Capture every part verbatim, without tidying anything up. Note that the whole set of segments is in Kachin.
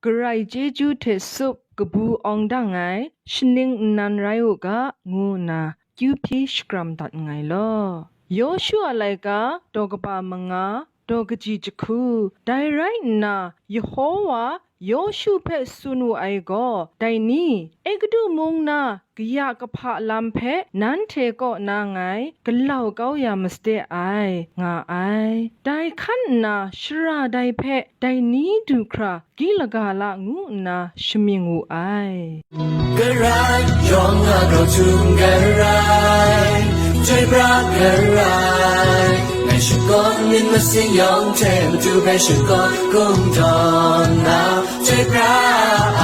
Karai chyeju hte sup kabu awng dang ai shaning nnan rai u ga, ngu nna kyu hpyi shakram dat nngai law. Yawshu a laika daw kaba manga, daw kaji jahku. Dai rai nna, Yawhawa Yawshu hpe tsun wu ai gaw, dai ni, Egutu mung na kaya kahpa lam hpe nanhte kaw na ngai galau kau ya masade ai, nga ai. Dai hkan nna shara dai hpe dai ni du hkra Gilgala ngu nna shamying wu ai. Karai, yawng a grau htum karai, chyoi pra karai, ngai shakawn myit masin yawng hte matu hpe shakawn kungdawn na, chyoi pra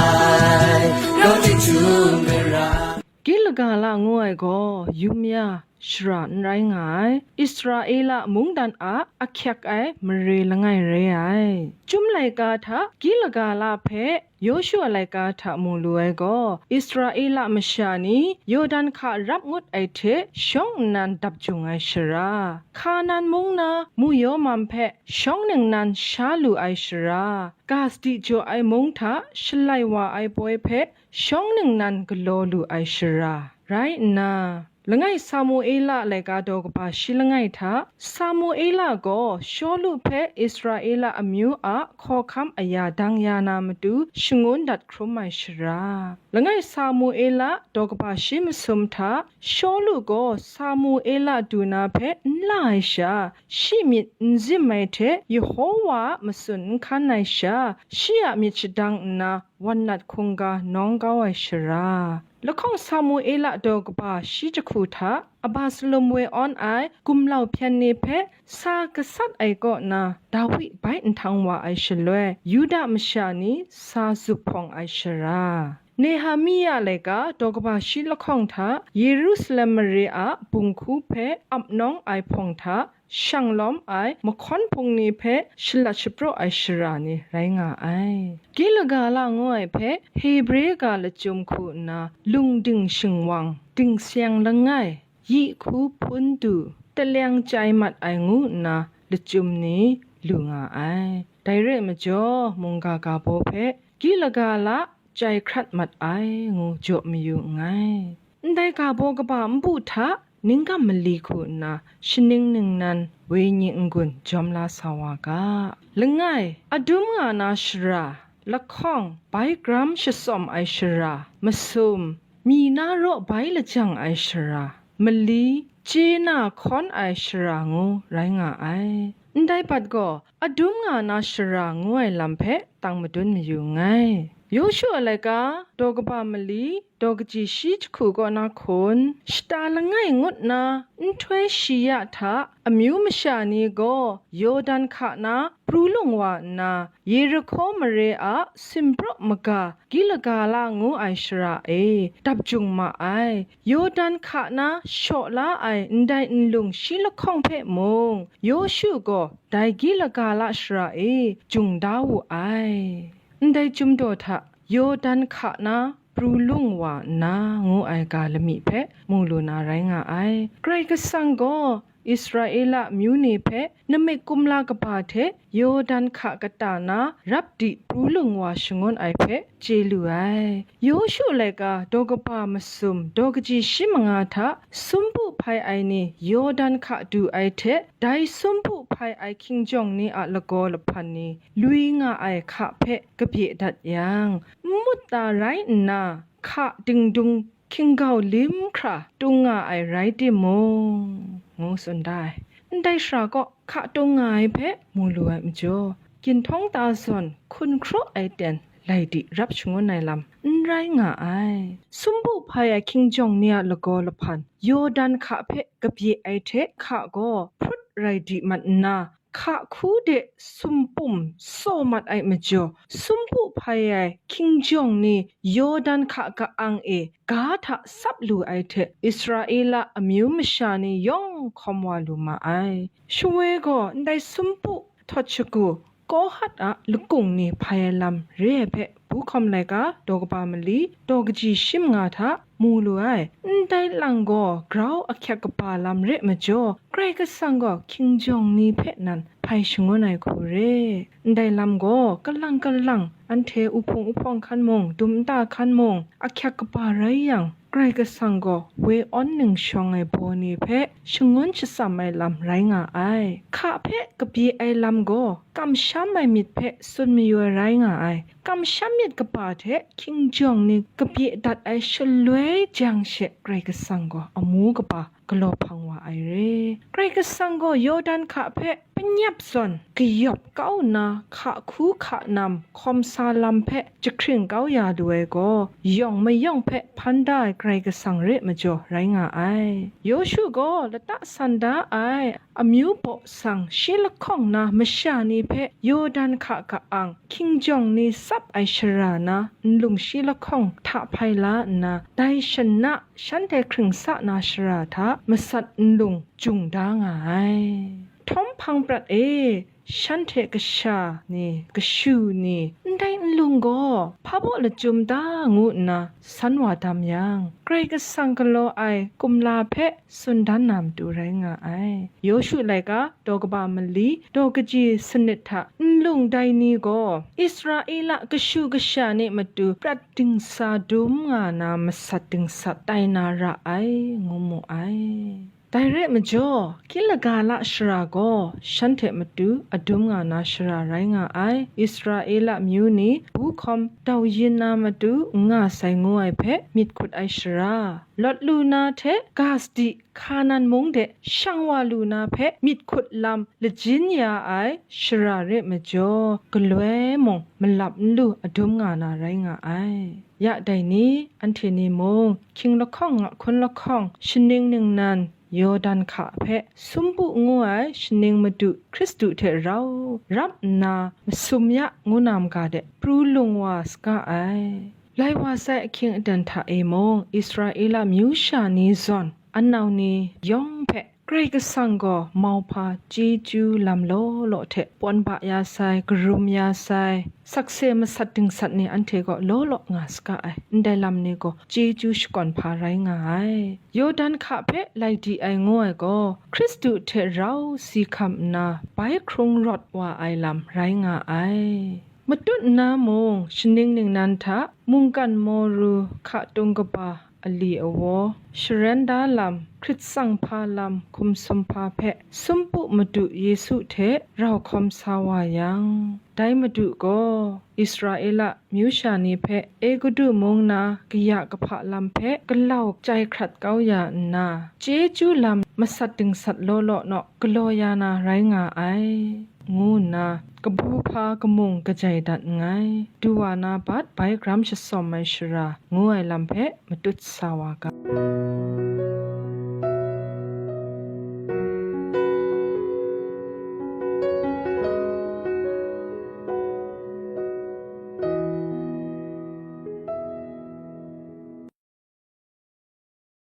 ai, grau ting htum karai. Gilgala ngu ai gaw yum ya, shara n rai nga ai, Israela mungdan a ahkyak ai mare langai re ai. Chyum laika hta Gilgala hpe Yawshu a laika hta mu lu ai gaw, Israela masha ni Yawdan hka rap ngut ai hte shawng nnan dap jung ai shara, Hkanan mung na mu yaw mam hpe shawng ningnan sha lu ai shara, ga sadi jaw ai mung hta shalai wa ai poi hpe shawng ningnan galaw lu ai shara rai nna, langai Samuela laika daw kaba shi langai hta, Samuela gaw Shawlu hpe Israela amyu a hkawhkam aya dang ya na matu shangun dat hkrum ai shara, langai Samuela daw kaba shi masum hta, Shawlu gaw Samuela du na hpe n la ai sha, shi myit n zim ai hte Yawhawa a matsun n hkan ai sha, shi a myit shadang nna wan nat hkungga nawng kau ai shara, lahkawng Samuela daw kaba shi jahku hta, Abasalom we awn ai gumlau hpyen ni hpe sa gasat ai kaw na Dawi bai nhtang wa ai shaloi, Yuda masha ni sa zup hpawng ai shara, Nehemia laika daw kaba shi lahkawng hta, Yerusalem mare a bunghku hpe ap nawng ai hpawng hta, shang lawm ai mahkawn hpung ni hpe shalat shapraw ai shara ni rai nga ai. Gilgala ngu ai hpe Hebre ga lachyum hku nna lung ding shingwang, ding seng langai, yi hku hpun du, taleng chyai mat ai ngu nna lachyum ni lu nga ai. Dai re ai majaw, mungga ga baw hpe Gilgala chyai hkrat mat ai ngu jaw mayu nngai. Ndai ga baw kaba npu hta ninggam mali hku nna shaning ningnan wenyi n-gun jawm la sa wa ga. Langai, adum nga na shara, lahkawng, bai gram shatsawm ai shara, masum, mi na raw bai lajang ai shara, mali, chye na hkawn ai shara ngu rai nga ai. Ndai bat gaw, adum nga na shara ngu ai lam hpe tang madun mayu nngai. Yawshu a laika, daw kaba mali, daw kaji shi jahku kaw na hkun, shata langai ngut na nhtoi shi ya hta amyu masha ni gaw Yawdan hka na pru lung wa nna, Yerihko mare a simpraw maga Gilgala ngu ai shara e dap jung ma ai. Yawdan hka na shaw la ai ndai nlung shi lahkawng hpe mung, Yawshu gaw dai Gilgala shara e jung da wu ai. Ndai chyum daw hta Yawdan hka na pru lung wa nna ngu ai ga lami hpe mu lu na rai nga ai. Karai Kasang gaw Israela amyu ni hpe nmik kumla kaba hte Yawdan hka kata na rap di pru lung wa shangun ai hpe chye lu ai. Yawshu laika daw kaba masum daw kaji shi manga hta sumpu hpai ai ni Yawdan hka du ai hte, dai sumpu hpai ai hkingjawng ni a lagaw lahpan ni lui nga ai hka hpe kabye dat yang, n mut ta rai nna, hka dingdung hkinggau lim hkra tung nga ai rai timung, ngu tsun da ai. Ndai shara kaw hka tung nga ai hpe mu lu ai majaw, ginhtawng ta zawn hkun hkraw ai ten lai di rap shangun ai lam n rai nga ai. Sumpu hpai ai hkingjawng ni a lagaw lahpan, Yawdan hka hpe kabye ai hte hka gaw hprut rai di mat nna, hka hku de sumpum saw mat ai majaw, sumpu hpai ai hkingjawng ni Yawdan hka ka-ang e ga hta sap lu ai hte, Israela amyu masha ni yawng hkawm wa lu ma ai. Shawoi gaw ndai sumpu htawt shagu Kawhat a lakung ni hpai ai lam re ai hpe, bu hkawm laika daw kaba mali, daw kaji shi manga hta mu lu ai. Ndai lang gaw grau ahkyak kaba lam re ai majaw, Karai Kasang gaw hkingjawng ni hpe nan hpai shangun ai hku re. Ndai lam gaw, kalang kalang, anhte uhpung uhpawng hkan mung, dum nta hkan mung, ahkyak kaba rai yang, Karai Kasang gaw woi awn ning shawng ai baw ni hpe shangun shatsam ai lam rai nga ai. Hka hpe kabye ai lam gaw, kamsham ai myit hpe tsun mayu ai rai nga ai. Kamsham myit kaba hte hkinjawng ni kabye dat ai shaloi jang she, Karai Kasang gaw amu kaba galaw hpang wa ai re. Karai Kasang gaw Yawdan hka hpe panyap zawn kayawp kau nna, hka hku hka nam hkawm sa lam hpe jahkring kau ya lu ai gaw, yawng mayawng hpe hpan da ai Karai Kasang re majaw rai nga ai. Yawshu gaw lata san da ai amyu baw sang shi lahkawng na masha ni hpe Yawdan hka ka-ang, hkinjawng ni tsap ai shara na nlung shi lahkawng hta hpai la nna, dai shana shanhte hkring sa na shara hta masat nlung jung da nga ai. Htawm hpang prat e, shanhte kasha ni, kashu ni, ndai nlung gaw hpa baw lachyum ta ngu nna san wa dam yang, Karai Kasang galaw ai kumla hpe tsun dan na matu rai nga ai. Yawshu laika daw kaba mali, daw kaji sanit hta nlung dai ni gaw, Israela kashu kasha ni matu prat dingsa dum nga na masat dingsat tai na ra ai, ngu mu ai. Dai rai majaw, Gilgala shara gaw shanhte matu adum nga na shara rai nga ai. Israela amyu ni bu hkawm dau yin na matu n nga sai ngu ai hpe myit hkut ai shara, lawt lu na hte ga sadi Hkanan mung de shang wa lu na hpe myit hkut lam lajin ya ai shara re majaw, galoi mung malap n lu adum nga na rai nga ai. Ya dai ni, anhte ni mung, hkying lahkawng, hkun lahkawng, shaning ningnan, Yawdan hka hpe sumpu ngu ai shaning madu Hkristu hte rau rap nna masum ya ngu na maga de pru lung wa saga ai. Lai wa sai ahkying aten hta e mung, Israela amyu sha ni zawn, anau ni yawng hpe Karai Kasang gaw mauhpa chyeju lam law law hte pawn ba ya sai, karum ya sai, sakse masat dingsat ni anhte gaw law law nga saga ai. Ndai lam ni gaw chyeju shakawn hpa rai nga ai. Yawdan hka hpe lai di ai ngu ai gaw, Hkristu hte rau si hkam nna bai hkrung rawt wa ai lam rai nga ai. Matut nna mung, shaning ningnan hta mungkan maw ru hka tung kaba ali awaw, sharen da lam, hkrit tsang hpa lam, hkum sum hpa hpe sumpu Madu Yesu hte rau hkawm sa wa yang, dai Madu gaw Israela amyu sha ni hpe Egutu mung na kaya kahpa lam hpe galau chyai hkrat kau ya nna, chyeju lam masat dingsat law law naw galaw ya na rai nga ai, ngu nna kabu hpa kamung kajai dat nngai. Du wa na bat bai gram shasawm ai shara ngu ai lam hpe matut sa wa ga.